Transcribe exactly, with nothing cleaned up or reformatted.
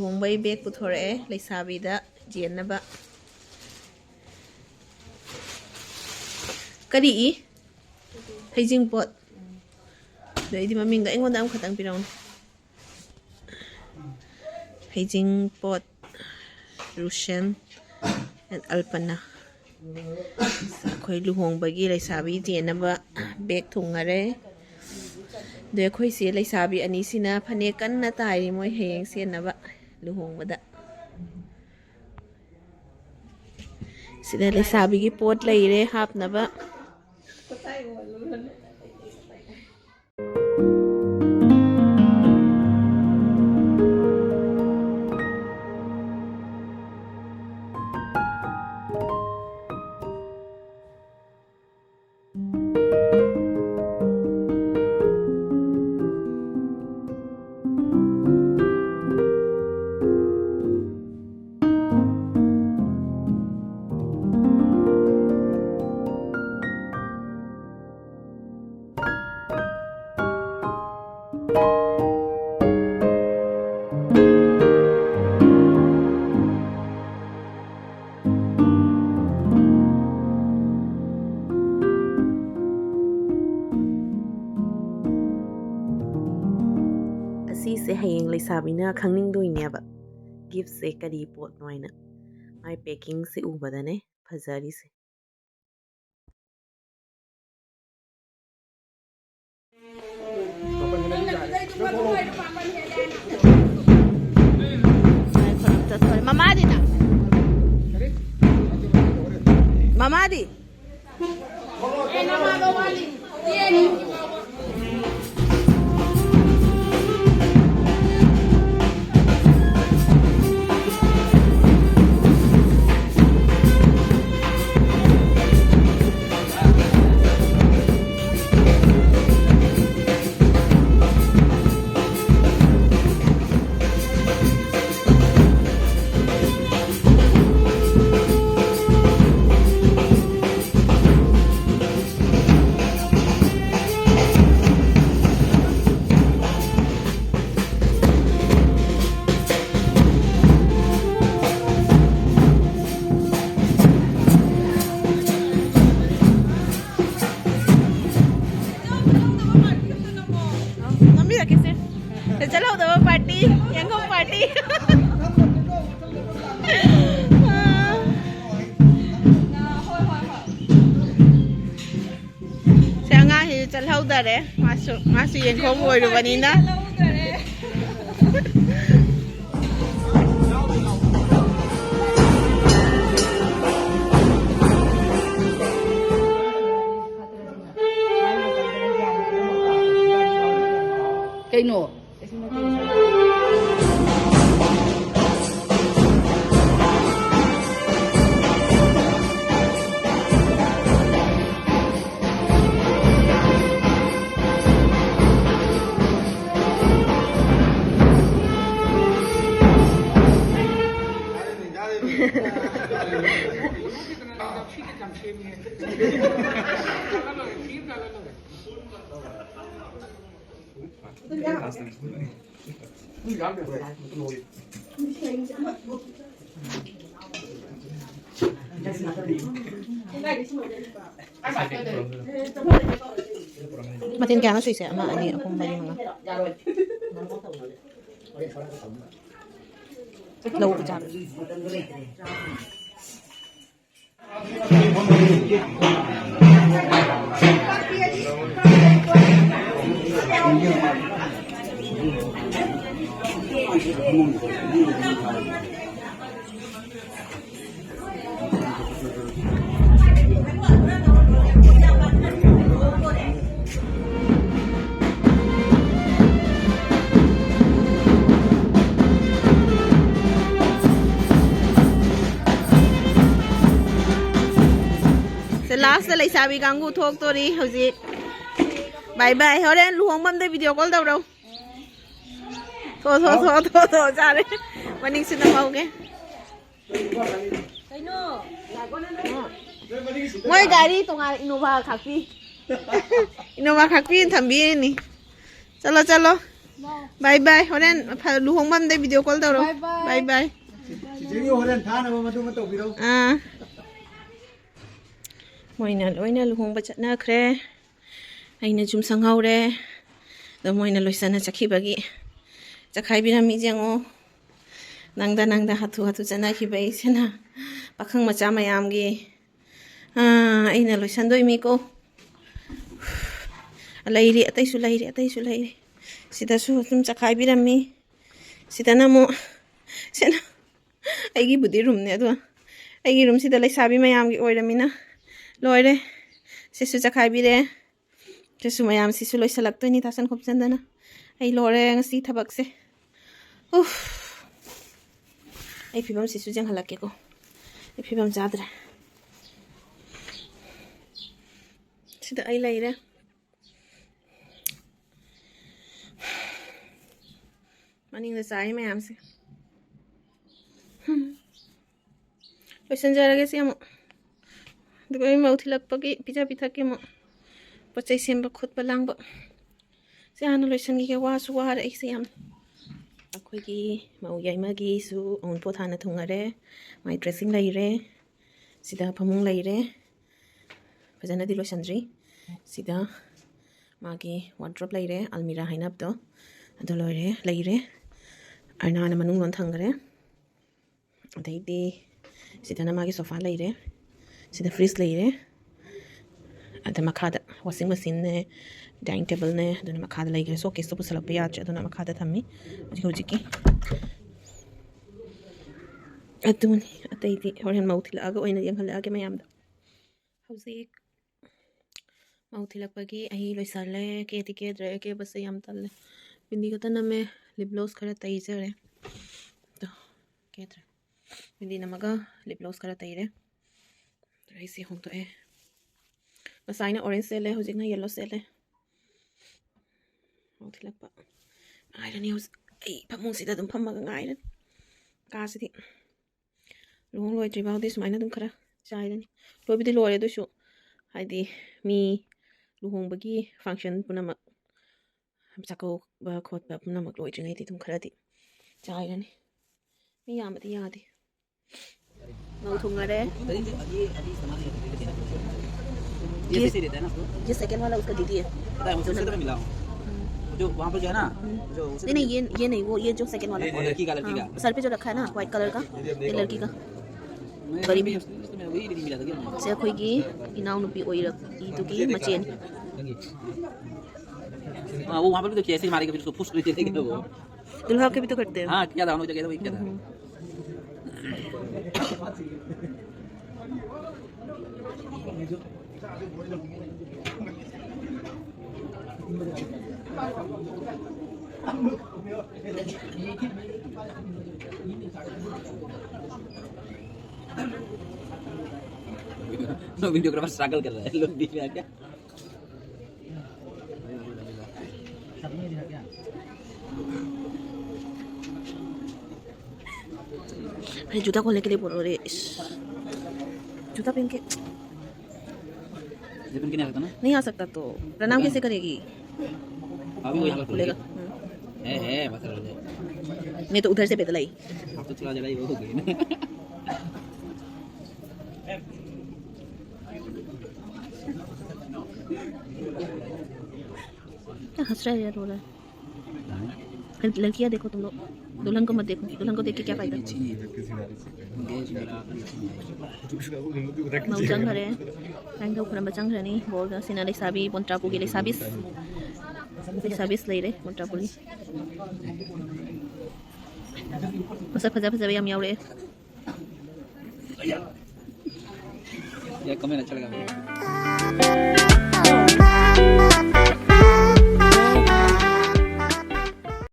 ꯂꯨꯍꯣꯡꯕꯩ bag ꯄꯨꯊꯣꯔꯛꯑꯦ ꯂꯩꯁꯥꯕꯤꯗ ꯌꯦꯟꯅꯕ꯫ ꯀꯔꯤ E? ꯍꯩꯖꯤꯡꯄꯣꯠ꯫ ꯑꯗꯣ ꯑꯩꯗꯤ ꯃꯃꯤꯡꯗꯣ ꯑꯩꯉꯣꯟꯗ ꯑꯃꯈꯛꯇꯪ ꯄꯤꯔꯛꯎꯅꯦ꯫ ꯍꯩꯖꯤꯡꯄꯣꯠ, ꯔꯨꯁꯦꯟ, and ꯑꯜꯄꯅꯥ꯫ ꯑꯩꯈꯣꯏ ꯂꯨꯍꯣꯡꯕꯒꯤ ꯂꯩꯁꯥꯕꯤ ꯆꯦꯟꯅꯕ ꯕꯦꯒ ꯊꯨꯡꯉꯔꯦ꯫ ꯑꯗꯣ ꯑꯩꯈꯣꯏꯁꯦ ꯂꯩꯁꯥꯕꯤ ꯑꯅꯤꯁꯤꯅ ꯐꯅꯦꯛ ꯀꯟꯅ ꯇꯥꯏꯔꯤ, ꯃꯣꯏ ꯍꯌꯦꯡ ꯁꯦꯠꯅꯕ ꯂꯨꯍꯣꯡꯕꯗ꯫ ꯁꯤꯗ ꯂꯩꯁꯥꯕꯤꯒꯤ ꯄꯣꯠ ꯂꯩꯔꯦ ꯍꯥꯞꯅꯕ꯫ ꯑꯁꯤꯁꯦ ꯍꯌꯦꯡ ꯂꯩꯁꯥꯕꯤꯅ ꯈꯪꯅꯤꯡꯗꯣꯏꯅꯦꯕ, ꯒꯤꯐꯁꯦ ꯀꯔꯤ ꯄꯣꯠꯅꯣ ꯍꯥꯏꯅ꯫ ꯃꯥꯏ ꯄꯦꯀꯤꯡꯁꯦ ꯎꯕꯗꯅꯦ ꯐꯖꯔꯤꯁꯦ꯫ ꯃꯃꯥꯗꯤꯅ? ꯃꯃꯥꯗꯤ? ꯆꯠꯍꯧꯗꯔꯦ꯫ ꯃꯥꯁꯨ, ꯃꯥꯁꯨ ꯌꯦꯡꯊꯣꯛ ꯂꯣꯏꯔꯨꯕꯅꯤꯅ꯫ ꯀꯩꯅꯣ? ꯃꯊꯦꯜ ꯀꯌꯥꯅꯣ ꯁꯨꯏꯁꯦ? ꯑꯃ, ꯑꯅꯤ, ꯑꯍꯨꯝ, ꯃꯔꯤ, ꯃꯉꯥ꯫ ꯂꯧ ꯆꯥꯕ꯫ ꯁꯦ, ꯂꯥꯁꯇ ꯂꯩꯁꯥꯕꯤ ꯀꯥꯡꯕꯨ ꯊꯣꯛꯇꯣꯔꯤ ꯍꯧꯖꯤꯛ꯫ ꯕꯥꯏ ꯕꯥꯏ꯫ ꯍꯣꯔꯦꯟ ꯂꯨꯍꯣꯡꯐꯝꯗ ꯚꯤꯗꯤꯑꯣ ꯀꯣꯜ ꯇꯧꯔꯛꯎ꯫ ꯊꯣ, ꯊꯣ, ꯊꯣ, ꯊꯣ, ꯊꯣ, ꯆꯥꯔꯦ꯫ ꯃꯅꯤꯡꯁꯨ ꯅꯝꯍꯧꯒꯦ꯫ ꯀꯩꯅꯣ? ꯃꯣꯏ ꯒꯥꯔꯤ ꯇꯣꯉꯥꯟꯅ ꯏꯅꯣꯚꯥ ꯈꯥꯛꯄꯤ꯫ ꯏꯅꯣꯚꯥ ꯈꯥꯛꯄꯤ ꯊꯝꯕꯤꯔꯤꯅꯤ꯫ ꯆꯠꯂꯣ, ꯆꯠꯂꯣ꯫ ꯕꯥꯏ ꯕꯥꯏ꯫ ꯍꯣꯔꯦꯟ ꯐ-, ꯂꯨꯍꯣꯡꯐꯝꯗ ꯚꯤꯗꯤꯑꯣ ꯀꯣꯜ ꯇꯧꯔꯣ꯫ ꯕꯥꯏ ꯕꯥꯏ꯫ ꯕꯥꯏ ꯕꯥꯏ꯫ ꯆꯤꯆꯦꯒꯤ ꯍꯣꯔꯦꯟ ꯊꯥꯅꯕ ꯃꯗꯨꯃ ꯇꯧꯕꯤꯔꯣ꯫ ꯑꯥ꯫ ꯃꯣꯏꯅ ꯂꯣꯏꯅ ꯂꯨꯍꯣꯡꯕ ꯆꯠꯅꯈ꯭ꯔꯦ꯫ ꯑꯩꯅ ꯁꯨꯝ ꯁꯪꯍꯧꯔꯦ꯫ ꯑꯗꯣ ꯃꯣꯏꯅ ꯂꯣꯏꯁꯟꯅ ꯆꯠꯈꯤꯕꯒꯤ ꯆꯈꯥꯏꯕꯤꯔꯝꯃꯤ꯫ ꯌꯦꯡꯉꯣ, ꯅꯪꯗ ꯅꯪꯗ ꯍꯥꯊꯨ ꯍꯥꯊꯨ ꯆꯠꯅꯈꯤꯕ ꯑꯩꯁꯤꯅ ꯄꯥꯈꯪ ꯃꯆꯥ ꯃꯌꯥꯝꯒꯤ, ꯑꯥ, ꯑꯩꯅ ꯂꯣꯏꯁꯟꯗꯣꯏꯃꯤꯀꯣ꯫ ꯂꯩꯔꯤ, ꯑꯇꯩꯁꯨ ꯂꯩꯔꯤ, ꯑꯇꯩꯁꯨ ꯂꯩꯔꯤ꯫ ꯁꯤꯗꯁꯨ ꯑꯗꯨꯝ ꯆꯈꯥꯏꯕꯤꯔꯝꯃꯤ꯫ ꯁꯤꯗꯅ ꯑꯃꯨꯛ, ꯁꯤꯅ ꯑꯩꯒꯤꯕꯨꯗꯤ ꯔꯨꯝꯅꯦ, ꯑꯗꯣ ꯑꯩꯒꯤ ꯔꯨꯝꯁꯤꯗ ꯂꯩꯁꯥꯕꯤ ꯃꯌꯥꯝꯒꯤ ꯑꯣꯏꯔꯃꯤꯅ ꯂꯣꯏꯔꯦ꯫ ꯁꯤꯁꯨ ꯆꯈꯥꯏꯕꯤꯔꯦ꯫ ꯁꯤꯁꯨ ꯃꯌꯥꯝꯁꯤꯁꯨ ꯂꯣꯏꯁꯤꯜꯂꯛꯇꯣꯏꯅꯤ ꯇꯥꯁꯟ ꯈꯣꯝꯖꯟꯗꯅ꯫ ꯑꯩ ꯂꯣꯏꯔꯦ ꯉꯁꯤ ꯊꯕꯛꯁꯦ꯫ ꯎꯐ꯫ ꯑꯩ ꯐꯤꯕꯝꯁꯤꯁꯨ ꯌꯦꯡꯍꯜꯂꯛꯀꯦꯀꯣ꯫ ꯑꯩ ꯐꯤꯕꯝ ꯆꯥꯗ꯭ꯔꯦ꯫ ꯁꯤꯗ ꯑꯩ ꯂꯩꯔꯦ꯫ ꯃꯅꯤꯡꯗ ꯆꯥꯔꯤ ꯃꯌꯥꯝꯁꯦ꯫ ꯂꯣꯏꯁꯤꯟꯖꯔꯒꯦ ꯁꯤ ꯑꯃꯨꯛ꯫ ꯑꯗꯨꯒ ꯑꯩ ꯃꯧ ꯊꯤꯜꯂꯛꯄꯒꯤ ꯄꯤꯖ ꯄꯤꯊꯛꯀꯤ ꯑꯃꯨꯛ ꯄꯣꯠ ꯆꯩ ꯁꯦꯝꯕ ꯈꯣꯠꯄ ꯂꯥꯡꯕ꯫ ꯁꯤ ꯍꯥꯟꯅ ꯂꯣꯏꯁꯤꯟꯈꯤꯒꯦ, ꯋꯥꯁꯨ ꯋꯥꯔꯦ ꯑꯩꯁꯦ ꯌꯥꯝ꯫ ꯑꯩꯈꯣꯏꯒꯤ ꯃꯧ ꯌꯥꯏꯃꯒꯤꯁꯨ ꯑꯎꯟꯄꯣꯠ ꯍꯥꯟꯅ ꯊꯨꯡꯉꯔꯦ꯫ ꯃꯥꯏ ꯗ꯭ꯔꯦꯁꯤꯡ ꯂꯩꯔꯦ꯫ ꯁꯤꯗ ꯐꯃꯨꯡ ꯂꯩꯔꯦ꯫ ꯐꯖꯅꯗꯤ ꯂꯣꯏꯁꯤꯟꯗ꯭ꯔꯤ꯫ ꯁꯤꯗ ꯃꯥꯒꯤ ꯋꯥꯔꯗ꯭ꯔꯣꯞ ꯂꯩꯔꯦ, ꯑꯜꯃꯤꯔꯥ ꯍꯥꯏꯅꯕꯗꯣ꯫ ꯑꯗꯨ ꯂꯣꯏꯔꯦ, ꯂꯩꯔꯦ꯫ ꯑꯥꯏꯅꯥꯅ ꯃꯅꯨꯡ ꯂꯣꯟ ꯊꯝꯈ꯭ꯔꯦ꯫ ꯑꯗꯩꯗꯤ ꯁꯤꯗꯅ ꯃꯥꯒꯤ ꯁꯣꯐꯥ ꯂꯩꯔꯦ꯫ ꯁꯤꯗ ꯐ꯭ꯔꯤꯖ ꯂꯩꯔꯦ꯫ ꯑꯗ ꯃꯈꯥꯗ ꯋꯥꯁꯤꯡ ꯃꯦꯆꯤꯟꯅꯦ, ꯗꯥꯏꯅꯤꯡ ꯇꯦꯕꯜꯅꯦ, ꯑꯗꯨꯅ ꯃꯈꯥꯗ ꯂꯩꯈ꯭ꯔꯦ꯫ ꯁꯣꯀꯦꯁꯇꯣ ꯄꯨꯁꯜꯂꯛꯄ ꯌꯥꯗ꯭ꯔꯦ, ꯑꯗꯨꯅ ꯃꯈꯥꯗ ꯊꯝꯃꯤ ꯍꯧꯖꯤꯛ ꯍꯧꯖꯤꯛꯀꯤ꯫ ꯑꯗꯨꯅꯤ, ꯑꯇꯩꯗꯤ ꯍꯣꯔꯦꯟ ꯃꯧ ꯊꯤꯜꯂꯛꯑꯒ ꯑꯣꯏꯅ ꯌꯦꯡꯍꯜꯂꯛꯑꯒꯦ ꯃꯌꯥꯝꯗ꯫ ꯍꯧꯖꯤꯛ ꯃꯧ ꯊꯤꯜꯂꯛꯄꯒꯤ ꯑꯩ ꯂꯣꯏꯁꯜꯂꯦ꯫ ꯀꯦꯗꯤ ꯀꯦꯗ꯭ꯔꯦ, ꯀꯦꯕꯁꯦ ꯌꯥꯝ ꯇꯜꯂꯦ꯫ ꯕꯤꯟꯗꯤ ꯈꯛꯇ ꯅꯝꯃꯦ, ꯂꯤꯞ ꯒ꯭ꯂꯣꯁ ꯈꯔ ꯇꯩꯖꯔꯦ꯫ ꯑꯗꯣ ꯀꯦꯗ꯭ꯔꯦ꯫ ꯕꯤꯟꯗꯤ ꯅꯝꯃꯒ ꯂꯤꯞ ꯒ꯭ꯂꯣꯁ ꯈꯔ ꯇꯩꯔꯦ꯫ ꯑꯗꯨꯗ ꯑꯩꯁꯦ ꯍꯣꯡꯗꯣꯛꯑꯦ꯫ ꯉꯁꯥꯏꯅ ꯑꯣꯔꯦꯟꯖ ꯁꯦꯠꯂꯦ, ꯍꯧꯖꯤꯛꯅ ꯌꯦꯜꯂꯣ ꯁꯦꯠꯂꯦ꯫ ꯃꯧ ꯊꯤꯜꯂꯛꯄ ꯉꯥꯏꯔꯅꯤ ꯍꯧꯖꯤꯛ꯫ ꯑꯩ ꯐꯃꯨꯡꯁꯤꯗ ꯑꯗꯨꯝ ꯐꯝꯃꯒ ꯉꯥꯏꯔꯅꯤ꯫ ꯀꯥꯁꯤꯗꯤ ꯂꯨꯍꯣꯡ ꯂꯣꯏꯗ꯭ꯔꯤ ꯐꯥꯎꯗꯤ ꯁꯨꯃꯥꯏꯅ ꯑꯗꯨꯝ ꯈꯔ ꯆꯥꯏꯔꯅꯤ꯫ ꯂꯣꯏꯕꯨꯗꯤ ꯂꯣꯏꯔꯦ, ꯑꯗꯨꯏꯁꯨ ꯍꯥꯏꯗꯤ ꯃꯤ ꯂꯨꯍꯣꯡꯕꯒꯤ ꯐꯪꯁꯟ ꯄꯨꯝꯅꯃꯛ, ꯆꯥꯛꯀꯧꯕ ꯈꯣꯠꯄ ꯄꯨꯝꯅꯃꯛ ꯂꯣꯏꯗ꯭ꯔꯤꯉꯩꯗꯤ ꯑꯗꯨꯝ ꯈꯔꯗꯤ ꯆꯥꯏꯔꯅꯤ꯫ ꯃꯤ ꯌꯥꯝꯕꯗꯤ ꯌꯥꯗꯦ꯫ ꯃꯧ ꯊꯨꯡꯉꯔꯦ꯫ ये ये सेकंड वाला उसका दीदी है। पता है, मुझे उससे तो मिला हूँ। जो वहाँ पर जो है ना, जो उसे नहीं, नहीं, ये, ये नहीं, वो, ये जो सेकंड वाला। वो लड़की का, लड़की का। सर पे जो रखा है ना व्हाइट कलर का, ये लड़की का। ꯒꯥꯔꯤ ꯃꯤ-, ꯁꯦ ꯑꯩꯈꯣꯏꯒꯤ ꯏꯅꯥꯎꯅꯨꯄꯤ ꯑꯣꯏꯔꯛꯏꯗꯨꯒꯤ ꯃꯆꯦꯅꯤ꯫ हाँ, वो वहाँ पर भी तो किया, ऐसे ही मारेगा, फिर उसको फुस कर देगा वो। दुल्हा के भी तो करते हैं। हाँ, किया था, हम लोग जो गए थे, वही किया था। हम्म। तो वीडियोग्राफर स्ट्रगल कर रहा है, लोग बीच में आके। भाई, जूता खोलने के लिए बोल रहे। इस, जूता पहन के ये पहन के नहीं आ सकता ना? नहीं आ सकता तो प्रणाम कैसे करेगी? अभी वो यहाँ पर खुलेगा। खुलेगा। हम्म। है, है, बस रह जाए। नहीं तो उधर से पैदल आई। अब तो थोड़ा जरा ही वो हो गई ना। क्या हंस रहा है यार, रो रहा है? लड़कियां देखो तुम लोग, दुल्हन को मत देखो, दुल्हन को देख के क्या फायदा? ꯃꯧ ꯆꯪꯈꯔꯦ꯫ ꯂꯥꯏ ꯙꯨꯞ ꯈꯨꯔꯝꯕ ꯆꯪꯈ꯭ꯔꯅꯤ꯫ ꯕꯣꯔꯒ ꯁꯤꯅ ꯂꯩꯁꯥꯕꯤ ꯃꯣꯟꯇ꯭ꯔꯥꯄꯨꯒꯤ ꯂꯩꯁꯥꯕꯤꯁ, ꯂꯩꯁꯥꯕꯤꯁ ꯂꯩꯔꯦ ꯃꯣꯟꯇ꯭ꯔꯥꯄꯨꯒꯤ꯫ ꯃꯁꯛ ꯐꯖ ꯐꯖꯕ ꯌꯥꯝ ꯌꯥꯎꯔꯛꯑꯦ꯫ ये कमेंट अच्छा लगा मुझे।